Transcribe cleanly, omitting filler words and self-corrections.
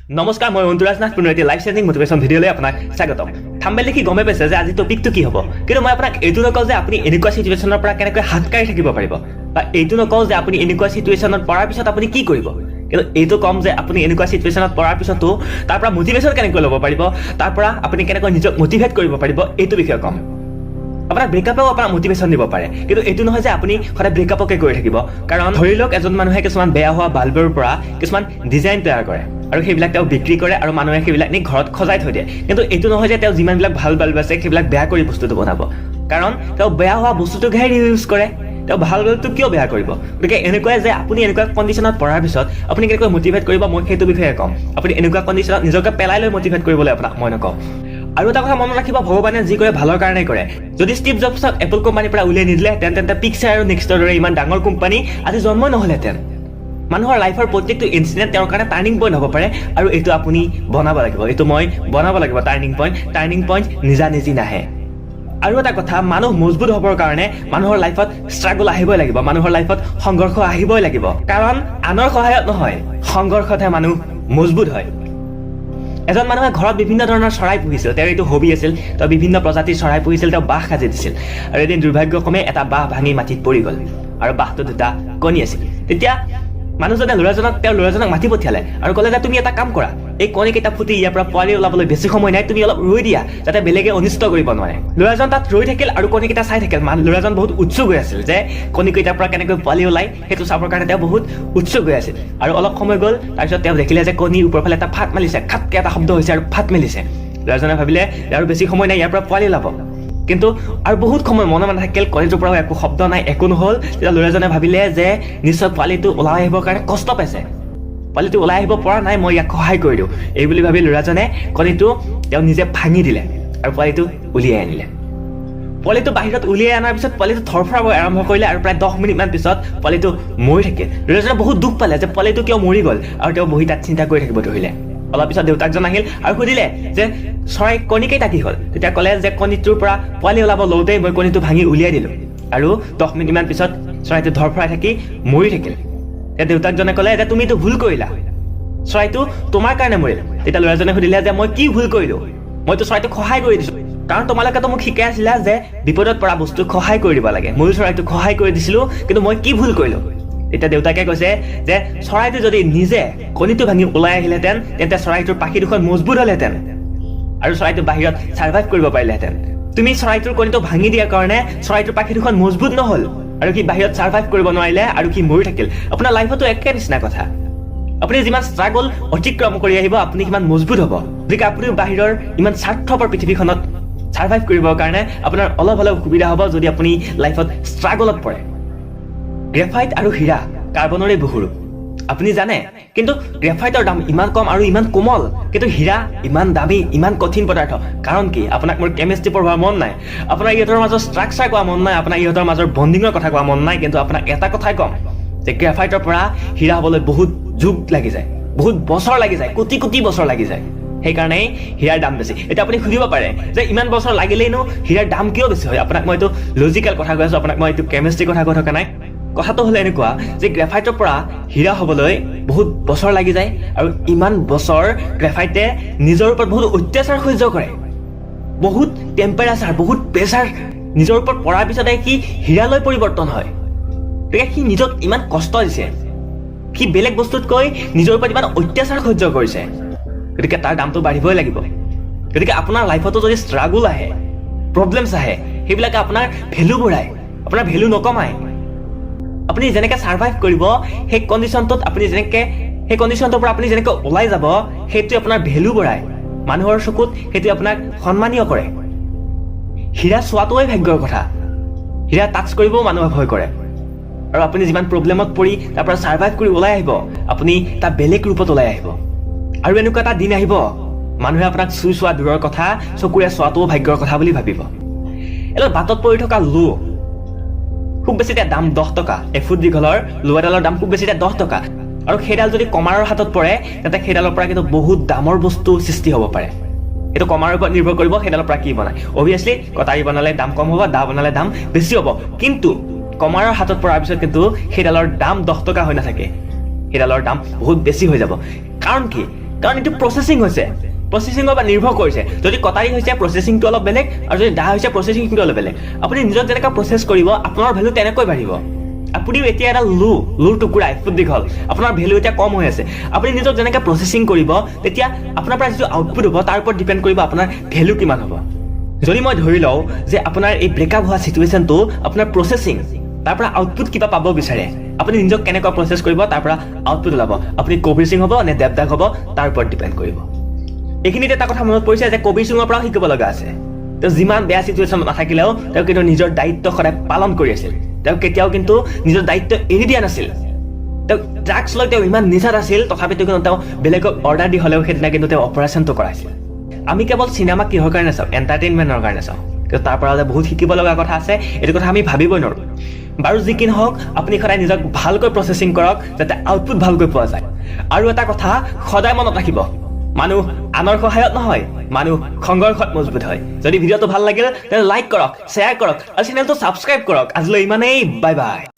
নমস্কাৰ, মই অন্তুৰাজ নাথ। পুনৰ এটি লাইফ চেঞ্জিং মটিভেশ্যন ভিডিঅ'লৈ আপোনাক স্বাগতম। থাম্বনেল দেখি গমেই পাইছে যে আজি টপিকটো কি হ'ব। কিন্তু মই আপোনাক এইটো নকওঁ যে আপুনি এনেকুৱা চিটুৱেশ্যনৰ পৰা কেনেকৈ হাত কাঢ়ি থাকিব পাৰিব বা এইটো নকওঁ যে আপুনি এনেকুৱা চিটুৱেশ্যনত পৰাৰ পিছত আপুনি কি কৰিব। কিন্তু এইটো ক'ম যে আপুনি এনেকুৱা চিটুৱেশ্যনত পৰাৰ পিছতো তাৰ পৰা মটিভেশ্যন কেনেকৈ ল'ব পাৰিব, তাৰ পৰা আপুনি কেনেকৈ নিজক মটিভেট কৰিব পাৰিব, এইটো বিষয়ে ক'ম। আপোনাক ব্ৰেকআপেও আপোনাক মটিভেশ্যন দিব পাৰে, কিন্তু এইটো নহয় যে আপুনি সদায় ব্ৰেকআপকে কৰি থাকিব। কাৰণ ধৰি লওক, এজন মানুহে কিছুমান বেয়া হোৱা বাল্বৰ পৰা কিছুমান ডিজাইন তৈয়াৰ কৰে আৰু সেইবিলাক তেওঁ বিক্ৰী কৰে আৰু মানুহে সেইবিলাক নি ঘৰত সজাই থৈ দিয়ে। কিন্তু এইটো নহয় যে তেওঁ যিমানবিলাক ভাল বাল্ব আছে, সেইবিলাক বেয়া কৰি বস্তুটো বনাব। কাৰণ তেওঁ বেয়া হোৱা বস্তুটোকহে ইউজ কৰে, তেওঁ ভাল বাল্বটো কিয় বেয়া কৰিব? গতিকে এনেকুৱাই যে আপুনি এনেকুৱা কণ্ডিশ্যনত পৰাৰ পিছত আপুনি কেনেকৈ মটিভেট কৰিব, মই সেইটো বিষয়ে ক'ম। আপুনি এনেকুৱা কণ্ডিশ্যনত নিজকে পেলাই লৈ মটিভেট কৰিবলৈ আপোনাক মই নকওঁ। আৰু এটা কথা মনত ৰাখিব, ভগৱানে যি কৰে ভালৰ কাৰণেই কৰে। যদি ষ্টিভ জবছক এপল কোম্পানীৰ পৰা উলিয়াই নিদিলেহেঁতেন, তেন্তে পিক্সাৰ আৰু নেক্সটৰ দৰে ইমান ডাঙৰ কোম্পানী আজি জন্মই নহ'লহেঁতেন। মানুহৰ লাইফৰ প্ৰত্যেকটো ইনচিডেণ্ট তেওঁৰ কাৰণে টাৰ্ণিং পইণ্ট হ'ব পাৰে আৰু এইটো আপুনি বনাব লাগিব, এইটো মই বনাব লাগিব। টাৰ্ণিং পইণ্ট, টাৰ্ণিং পইণ্ট নিজা নিজি নাহে। আৰু এটা কথা, মানুহ মজবুত হ'বৰ কাৰণে মানুহৰ লাইফত ষ্ট্ৰাগল আহিবই লাগিব, মানুহৰ লাইফত সংঘৰ্ষ আহিবই লাগিব। কাৰণ আনৰ সহায়ত নহয়, সংঘৰ্ষতহে মানুহ মজবুত হয়। এজন মানুহে ঘৰত বিভিন্ন ধৰণৰ চৰাই পুহিছিল। তেওঁৰ এইটো হবি আছিল। তেওঁ বিভিন্ন প্ৰজাতিৰ চৰাই পুহিছিল। তেওঁ বাহ সাজি দিছিল আৰু এদিন দুৰ্ভাগ্যক্ৰমে এটা বাহ ভাঙি মাটিত পৰি গ'ল আৰু বাঁহটোত দুটা কণী আছিল। তেতিয়া মানুহজনে ল'ৰাজনক, তেওঁৰ ল'ৰাজনক মাতি পঠিয়ালে আৰু ক'লে যে তুমি এটা কাম কৰা, এই কণীকেইটা ফুটি ইয়াৰ পৰা পোৱালি ওলাবলৈ বেছি সময় নাই, তুমি অলপ ৰৈ দিয়া যাতে বেলেগে অনিষ্ট কৰিব নোৱাৰে। ল'ৰাজন তাত ৰৈ থাকিল আৰু কণীকেইটা চাই থাকিল। ল'ৰাজন বহুত উৎসুক হৈ আছিল যে কণীকেইটাৰ পৰা কেনেকৈ পোৱালি ওলায়, সেইটো চাবৰ কাৰণে তেওঁ বহুত উৎসুক হৈ আছিল। আৰু অলপ সময় গ'ল, তাৰপিছত তেওঁ দেখিলে যে কণীৰ ওপৰ ফালে এটা ফাট মেলিছে, খাটকে এটা শব্দ হৈছে আৰু ফাট মেলিছে। ল'ৰাজনে ভাবিলে আৰু বেছি সময় নাই, ইয়াৰ পৰা পোৱালি ওলাব। কিন্তু আৰু বহুত সময় মনে মনে থাকিল, কণীটোৰ পৰাও একো শব্দ নাই, একো নহ'ল। তেতিয়া ল'ৰাজনে ভাবিলে যে নিশ্চয় পোৱালিটো ওলাই আহিবৰ কাৰণে কষ্ট পাইছে, পোৱালিটো ওলাই আহিব পৰা নাই, মই ইয়াক সহায় কৰি দিওঁ। এই বুলি ভাবি ল'ৰাজনে কণীটো তেওঁ নিজে ভাঙি দিলে আৰু পোৱালিটো উলিয়াই আনিলে। পোৱালিটো বাহিৰত উলিয়াই অনাৰ পিছত পোৱালিটো ধৰফৰাব আৰম্ভ কৰিলে আৰু প্ৰায় 10 মিনিটমান পিছত পোৱালিটো মৰি থাকিল। ল'ৰাজনে বহুত দুখ পালে যে পোৱালিটো কিয় মৰি গ'ল আৰু তেওঁ বহি তাত চিন্তা কৰি থাকিব ধৰিলে। অলপ পিছত দেউতাকজন আহিল আৰু সুধিলে যে চৰাই কণীকেইটা কি হ'ল? তেতিয়া ক'লে যে কণীটোৰ পৰা পোৱালি ওলাব লওঁতেই মই কণীটো ভাঙি উলিয়াই দিলোঁ আৰু 10 মিনিটমান পিছত চৰাইটো ধৰফৰাই থাকি মৰি থাকিল। তেতিয়া দেউতাকজনে ক'লে যে তুমিতো ভুল কৰিলা, চৰাইটো তোমাৰ কাৰণে মৰিল। তেতিয়া ল'ৰাজনে সুধিলে যে মই কি ভুল কৰিলোঁ? মইতো চৰাইটোক সহায় কৰি দিছোঁ। কাৰণ তোমালোকেতো মোক শিকাই আছিলা যে বিপদত পৰা বস্তুক সহায় কৰি দিব লাগে। ময়ো চৰাইটোক সহায় কৰি দিছিলোঁ, কিন্তু মই কি ভুল কৰিলোঁ? তেতিয়া দেউতাকে কৈছে যে চৰাইটো যদি নিজে কণীটো ভাঙি ওলাই আহিলেহেঁতেন, তেন্তে চৰাইটোৰ পাখি দুখন মজবুত হ'লহেঁতেন আৰু চৰাইটো বাহিৰত ছাৰ্ভাইভ কৰিব পাৰিলেহেঁতেন। তুমি চৰাইটোৰ কণীটো ভাঙি দিয়াৰ কাৰণে চৰাইটোৰ পাখি দুখন মজবুত নহ'ল আৰু সি বাহিৰত ছাৰ্ভাইভ কৰিব নোৱাৰিলে আৰু সি মৰি থাকিল। আপোনাৰ লাইফতো একে নিচিনা কথা। আপুনি যিমান ষ্ট্ৰাগল অতিক্ৰম কৰি আহিব, আপুনি সিমান মজবুত হ'ব। গতিকে আপুনিও বাহিৰৰ ইমান স্বাৰ্থপৰ পৃথিৱীখনত ছাৰ্ভাইভ কৰিবৰ কাৰণে আপোনাৰ অলপ অলপ সুবিধা হ'ব, যদি আপুনি লাইফত ষ্ট্ৰাগলত পৰে। গ্ৰেফাইট আৰু হীৰা কাৰ্বনৰে বহুৰূপ, আপুনি জানে। কিন্তু গ্ৰেফাইটৰ দাম ইমান কম আৰু ইমান কোমল, কিন্তু হীৰা ইমান দামী, ইমান কঠিন পদাৰ্থ। কাৰণ কি? আপোনাক মোৰ কেমিষ্ট্ৰি পঢ়োৱাৰ মন নাই, আপোনাৰ ইহঁতৰ মাজৰ ষ্ট্ৰাকচাৰ কোৱা মন নাই, আপোনাৰ ইহঁতৰ মাজৰ বণ্ডিঙৰ কথা কোৱা মন নাই। কিন্তু আপোনাক এটা কথাই ক'ম যে গ্ৰেফাইটৰ পৰা হীৰা হ'বলৈ বহুত যুগ লাগি যায়, বহুত বছৰ লাগি যায়, কোটি কোটি বছৰ লাগি যায়। সেইকাৰণেই হীৰাৰ দাম বেছি। এতিয়া আপুনি সুধিব পাৰে যে ইমান বছৰ লাগিলেইনো হীৰাৰ দাম কিয় বেছি হয়? আপোনাক মই এইটো লজিকেল কথা কৈ আছোঁ, আপোনাক মই এইটো কেমিষ্ট্ৰিৰ কথা কৈ থকা নাই। কথাটো হ'ল এনেকুৱা যে গ্ৰেফাইটৰ পৰা হীৰা হ'বলৈ বহুত বছৰ লাগি যায় আৰু ইমান বছৰ গ্ৰেফাইটে নিজৰ ওপৰত বহুত অত্যাচাৰ সহ্য কৰে। বহুত টেম্পাৰেচাৰ, বহুত প্ৰেছাৰ নিজৰ ওপৰত পৰাৰ পিছতে সি হীৰালৈ পৰিৱৰ্তন হয়। গতিকে সি নিজক ইমান কষ্ট দিছে, সি বেলেগ বস্তুতকৈ নিজৰ ওপৰত ইমান অত্যাচাৰ সহ্য কৰিছে, গতিকে তাৰ দামটো বাঢ়িবই লাগিব। গতিকে আপোনাৰ লাইফতো যদি ষ্ট্ৰাগল আহে, প্ৰব্লেমছ আহে, সেইবিলাকে আপোনাৰ ভেলু বঢ়ায়, আপোনাৰ ভেলু নকমায়। আপুনি যেনেকৈ ছাৰ্ভাইভ কৰিব সেই কণ্ডিশ্যনটোত, আপুনি যেনেকৈ সেই কণ্ডিশ্যনটোৰ পৰা আপুনি যেনেকৈ ওলাই যাব, সেইটোৱে আপোনাৰ ভেলু বঢ়ায়। মানুহৰ চকুত সেইটোৱে আপোনাক সন্মানীয় কৰে। হীৰা চোৱাটোৱে ভাগ্যৰ কথা, হীৰা টাচ কৰিবও মানুহে ভয় কৰে। আৰু আপুনি যিমান প্ৰব্লেমত পৰি তাৰ পৰা ছাৰ্ভাইভ কৰি ওলাই আহিব, আপুনি এটা বেলেগ ৰূপত ওলাই আহিব। আৰু এনেকুৱা এটা দিন আহিব, মানুহে আপোনাক চুই চোৱা দূৰৰ কথা, চকুৰে চোৱাটোও ভাগ্যৰ কথা বুলি ভাবিব। এডাল বাটত পৰি থকা লো খুব বেছি এতিয়া দাম 10 টকা। এফুট দীঘলৰ লো এডালৰ দাম খুব বেছি এতিয়া 10 টকা। আৰু সেইডাল যদি কমাৰৰ হাতত পৰে, তেন্তে সেইডালৰ পৰা কিন্তু বহুত দামৰ বস্তু সৃষ্টি হ'ব পাৰে। সেইটো কমাৰৰ ওপৰত নিৰ্ভৰ কৰিব সেইডালৰ পৰা কি বনায়। অভিয়াছলি কটাৰী বনালে দাম কম হ'ব, দা বনালে দাম বেছি হ'ব। কিন্তু কমাৰৰ হাতত পৰাৰ পিছত কিন্তু সেইডালৰ দাম 10 টকা হৈ নাথাকে, সেইডালৰ দাম বহুত বেছি হৈ যাব। কাৰণ কি? কাৰণ এইটো প্ৰচেছিং হৈছে, প্ৰচেছিঙৰ ওপৰত নিৰ্ভৰ কৰিছে। যদি কটাৰী হৈছে, প্ৰচেছিংটো অলপ বেলেগ আৰু যদি দা হৈছে, প্ৰচেছিংটো অলপ বেলেগ। আপুনি নিজক যেনেকৈ প্ৰচেছ কৰিব, আপোনাৰ ভেলু তেনেকৈ বাঢ়িব। আপুনিও এতিয়া এটা লোৰ টুকুৰা, এফুট দীঘল, আপোনাৰ ভেলু এতিয়া কম হৈ আছে। আপুনি নিজক যেনেকৈ প্ৰচেছিং কৰিব, তেতিয়া আপোনাৰ পৰা যিটো আউটপুট হ'ব, তাৰ ওপৰত ডিপেণ্ড কৰিব আপোনাৰ ভেলু কিমান হ'ব। যদি মই ধৰি লওঁ যে আপোনাৰ এই ব্ৰেকআপ হোৱা চিটুৱেশ্যনটো আপোনাৰ প্ৰচেছিং, তাৰ পৰা আউটপুট কিবা পাব বিচাৰে, আপুনি নিজক কেনেকুৱা প্ৰচেছ কৰিব, তাৰ পৰা আউটপুট ওলাব। আপুনি কবিৰ সিং হ'ব নে দেৱদাস হ'ব, তাৰ ওপৰত ডিপেণ্ড কৰিব। এইখিনিতে এটা কথা মনত পৰিছে যে কবিৰ সিঙৰ পৰাও শিকিব লগা আছে। তেওঁ যিমান বেয়া চিটুৱেশ্যনত নাথাকিলেও তেওঁ কিন্তু নিজৰ দায়িত্ব সদায় পালন কৰি আছিল। তেওঁ কেতিয়াও কিন্তু নিজৰ দায়িত্ব এৰি দিয়া নাছিল। তেওঁ ড্ৰাগছ লৈ তেওঁ ইমান নিচাত আছিল, তথাপিতো কিন্তু তেওঁ বেলেগক অৰ্ডাৰ দি হ'লেও সেইদিনা কিন্তু তেওঁ অপাৰেশ্যনটো কৰাইছিল। আমি কেৱল চিনেমা কিহৰ কাৰণে চাওঁ? এণ্টাৰটেইনমেণ্টৰ কাৰণে চাওঁ। কিন্তু তাৰ পৰা যে বহুত শিকিব লগা কথা আছে, এইটো কথা আমি ভাবিবই নোৱাৰোঁ। বাৰু, যি কি নহওক, আপুনি সদায় নিজক ভালকৈ প্ৰচেছিং কৰক যাতে আউটপুট ভালকৈ পোৱা যায়। আৰু এটা কথা সদায় মনত ৰাখিব, মানুহ আনৰ সহায়ত নহয়, মানুহ সংঘৰ্ষত মজবুত হয়। যদি ভিডিঅ'টো ভাল লাগিল, তেন্তে লাইক কৰক, শ্বেয়াৰ কৰক আৰু চেনেলটো ছাবস্ক্ৰাইব কৰক। আজিলৈ ইমানেই, বাই বাই।